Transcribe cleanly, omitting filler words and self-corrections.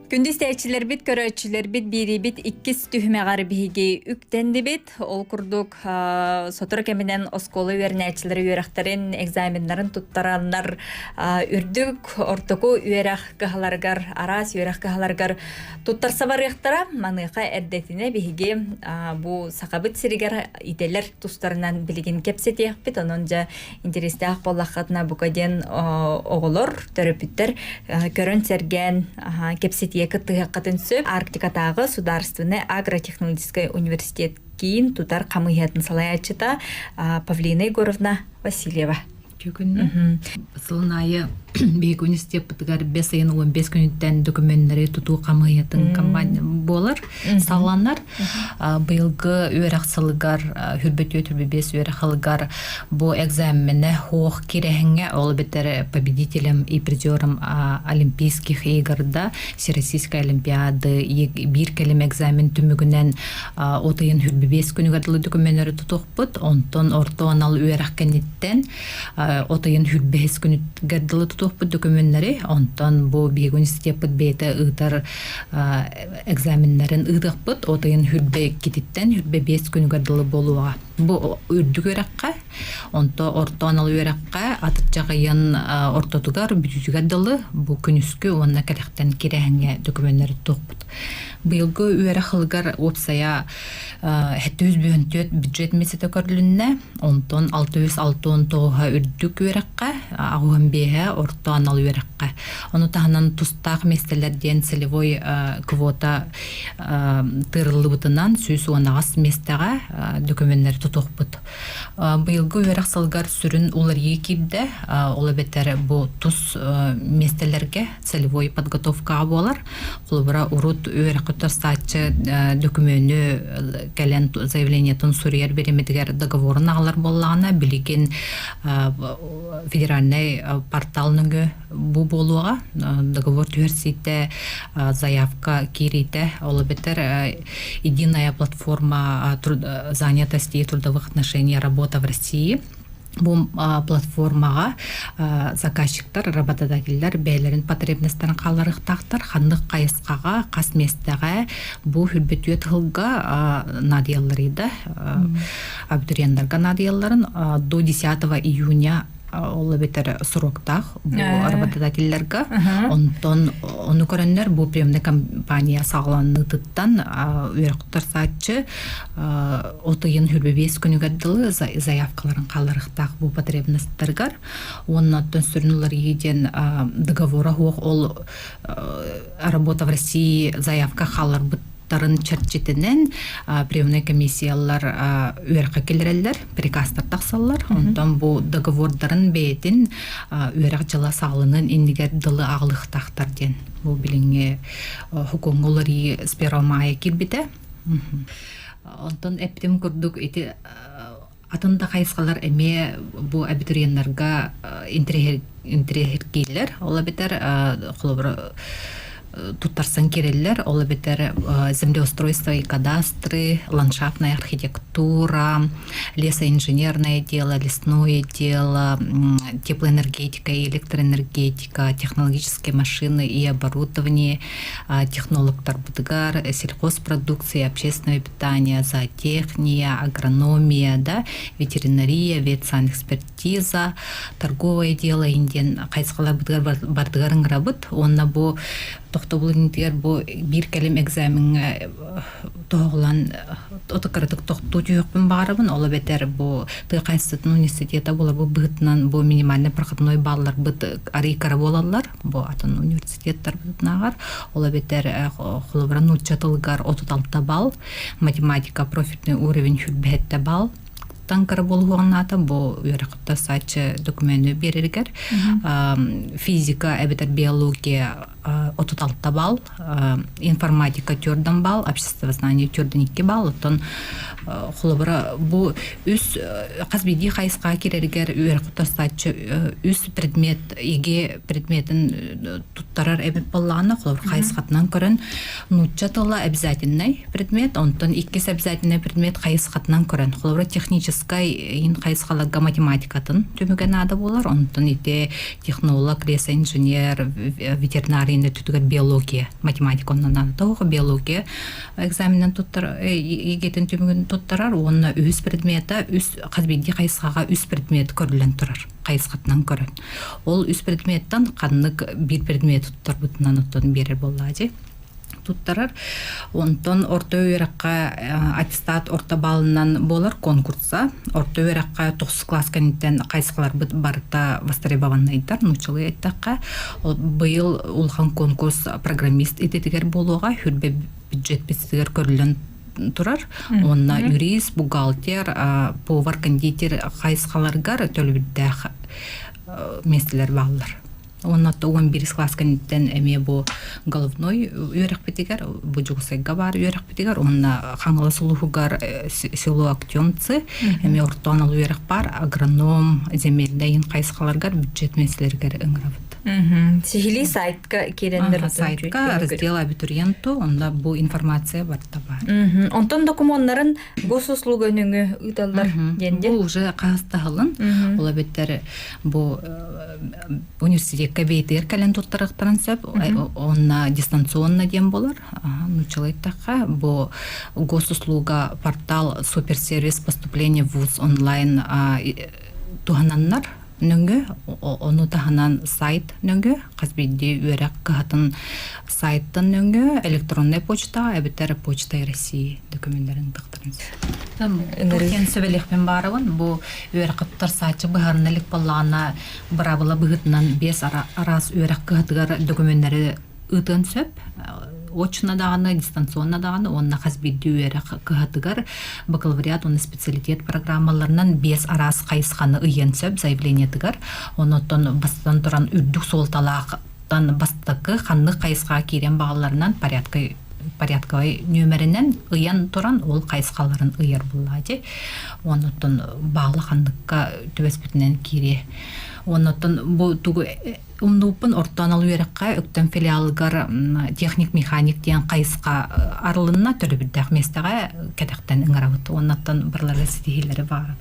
Күндү истээччилэрбит, көрөөччүлэрбит биэриибит иккис түһүмэҕэр биһиги үктэннибит. Ол курдук сотору кэминэн оскуола үөрэнээччилэрэ үөрэхтэрин, экзаменнарын туттараннар үрдүк ортоку үөрэх кыһаларыгар, араас үөрэх кыһаларыгар туттарса барыахтара. Маныаха эрдэтинэ биһиги бу Сахабыт сиригэр идэлэр тустарынан билигин кэпсэтиэхпит. Онон дьэ интэриэстээх буоллаххытына бука диэн оҕолор, төрөппүттэр көрөн сэргээн кэпсэтиэ кыттыһыаххытын сөп. Арктикатааҕы Судаарственнай агротехнологическай университет киин тутар хамыыһыйатын салайааччыта Павлина Егоровна Васильева. Күннэ. Сылын аайы биһиги университеппытыгар бэс ыйын 15 күнүттэн докуменнары тутуу хамыыһыйатын компания буолар, салланар. Быйылгы үөрэх сылыгар, хүрбөтүө түрбүбиэс үөрэх сылыгар бу экзамене хуох кирэһиҥҥэ ол эбэтэр победителем и призером Олимпийских игрда Всероссийской Олимпиады биир кэлим экзамен түмүгүнэн от ыйын хүрбүбиэс күнүгэр дылы докуменнары тутуохпут. Онтон орто анал үөрэх кэнниттэн от ыйын хүрбэһис күнүгэр дылы тутуохпут докуменнары. Онтон бу биһиги университеппыт бэйэтэ ыытар экзаменнарын ыытыахпыт. От ыйын хүрбэ иккититтэн хүрбэ биэс күнүгэр дылы буолуоҕа. Бу үрдүк үөрэххэ, онто орто анал үөрэххэ атырдьах ыйын ортотугар бүтүүтүгэр дылы бу күнүскү уонна кэтэхтэн кирээһиҥҥэ докуменнары туохпут. Быйылгы үөрэх ылыгар уопсайа 754 бюджет миэстэтэ көрүлүннэ, онтон 669-а үрдүк үөрэххэ, 85-э орто анал үөрэххэ. Ону таһынан тустаах миэстэлэр диэн целевой квота тыырыллыбытынан 118 миэстэҕэ докуменнары тутуохпут. Быйылгы үөрэх сылыгар сүрүн уларыйыы киирдэ. Ол эбэтэр бу тус миэстэлэргэ целевой подготовкаҕа буолар. Холобура, урут үөрэххэ тастааччы докумены кэлэн заявлениетын суруйар бириэмэтигэр договорун аҕалар буоллаҕына, билигин федеральнай портал нөҥүө бу буолуоҕа. Договор түһэрсиитэ, заявка киириитэ, ол эбэтэр единая платформа занятости и трудовых отношений работа в России бу платформаҕа заказчиктар, работодателлэр бэйэлэрин потребностарын хаалларыахтаахтар, ханнык хайысхаҕа, хас миэстэҕэ бу хүрбүтүө тылга наадыйалларый да абитуриеннарга наадыйалларын до 10 июня ол эбэтэр сроктаах бу работодателлэргэ онтон ону көрөннөр бу приемная компания саҕаланыытыттан үөрэхтэр сааччы от ыйын хүрбэбиэс күнүгэр дылы заявкаларын хаалларыахтаах бу потребностарыгар уонна оттон сүрүн уларыйыы диэн договора суох ол работа в России заявка хаалларбыт тарын чэрчитинэн приемнай комиссиялар үөрэххэ киллэрэллэр, приказтар тахсаллар. Онтон бу договордарын бэйэтин үөрэх дьыла саҕаланын иннигэр дылы аҕалыахтаахтар диэн бу билиҥҥи хукуҥҥа уларыйыы с 1 мая киирбитэ. Онтон эптим курдук ити атын да хайысхалар эмиэ бу абитуриеннарга интэриэһиргииллэр. Ол эбэтэр холобура туттарсан киирэллэр. Ол эбэтэр землеустройство и кадастры, ландшафтная архитектура, лесоинженерное дело, лесное дело, теплоэнергетика и электроэнергетика, технологические машины и оборудование, технологтарбытыгар сельхозпродукция, общественное питание, зоотехния, агрономия, да, ветеринария, ветсанэкспертиза, торговое дело диэн хайысхаларбытыгар бардыгар ыҥырабыт. Уонна бу тохтобул иннигэр бу биир кэлим экзамеҥҥа тоһоҕолоон отукаратык тохтуу түһүөхпүн баҕарабын. Ол эбэтэр бу тыа хаһаайыстыбатын университета буолар бу быһыытынан бу минимальный проходной балларбыт арыый кыра буолаллар. Бу атын университеттарбытынааҕар. Ол эбэтэр холобура нуучча тылыгар 36 балл, математика профильный уровень хүрбэһэттэ балл таҥкара буолуоҕунаата бу үөрэхтэ сааччы документы биэрэригэр физика эбэтэр биология 36 балл, информатика төрдөн балл, обществознание төрдөн 2 балл. Оттон холобура бу үс хас биирдии хайысхаҕа киирэригэр үөрэх тастааччы үс предмет ЕГЭ предметин туттарар эбит буоллаҕына, холобур хайысхатынан көрөн нуучча тыла обязательный предмет, онтон иккис обязательный предмет хайысхатынан көрөн, холобура техническай ин хайысхаларга математикатын түмүгэ наада буолар, онтон ити технолог, лесоинженер, ветеринарий кэлин өттүтүгэр биология, математика оннунан тоох биология экзаменын туттар ЕГЭ-тин түмүгүн туттарар уонна үһүс предмета үс хас биирдии хайысхаҕа үс предмет көрүллэн турар хайысхатынан көрөн. Ол үс предметтан ханнык биир предмет туттарбытынан оттон биэрэр буоллаа дии туттарар. Онтон орто үөрэххэ аттестат орто баалынан буолар конкурса. Орто үөрэххэ тохсус класс кэнниттэн хайысхаларбыт барыта востребованныйдар, нууччалыы эттэххэ. Быйыл улахан конкурс программист идэтигэр буолуоҕа, хүрбэ бюджет битигэр көрүллэн турар. Уонна юрист, бухгалтер, повар, кондитер хайысхаларыгар төлөбүрдээх миэстэлэр бааллар. Уонна 11 класс кэнниттэн эмиэ бу головной үөрэхпитигэр, бу Дьокуускайга баар үөрэхпитигэр уонна Хаҥалас улууһугар село Актемцы эмиэ орто анал үөрэх баар, агроном, земельный хайысхаларгар бюджет миэстэлэригэр ыҥырабыт. Сиһилии сайтка киирэннэр сайтка раздел абитуриенту, онно бу информация барыта баар. Онтон докумуоннарын госуслуга нөҥүө ыыталлар диэн Бу уже хаастаһылын, ол эбэтэр бу университекка бэйэтигэр кэлэн туттарыахтарын сөп онно дистанционно диэн буолар нууччалыы эттэххэ бу госуслуга портал суперсервис поступления в вуз онлайн туһананнар нөҥүө ону таһынан сайт нөҥүө хас биирдии үөрэх кыһатын сайттан нөҥүө электроннай почтаҕа эбэтэр почта России документарын тахтарын сөп. Сөбэлиэхпин баарабын бу үөрэххэ туттарсааччы быһаарына илик буоллаҕына быраабыла быһыытынан биэс араас үөрэх кыһатыгар докумуоннары ыытыан сөп. Очно даҕаны, дистанционно даҕаны уонна хас биирдии үөрэх кыһатыгар бакалавриат уонна специалитет программаларынан биэс араас хайысханы ыйыан сөп заявлениетыгар. Оннуттан бастатан туран үрдүк суолталаахтан бастакы ханнык хайысхаҕа киирэн баҕалларынан порядка порядковай нүөмэринэн ыйан туран ол хайысхаларын ыйар буоллаачы. Оннуттан баалы ханныкка түбэспитинэн киириэ. Оннуттан бу тугу умнууппун орто анал үөрэххэ Өктөм филиалыгар техник-механик диэн хайысха арылынна төлөбүрдээх миэстэҕэ кэтэхтэн ыҥырабыт. Оннуттан барыларыгар ситиһиилэри баар.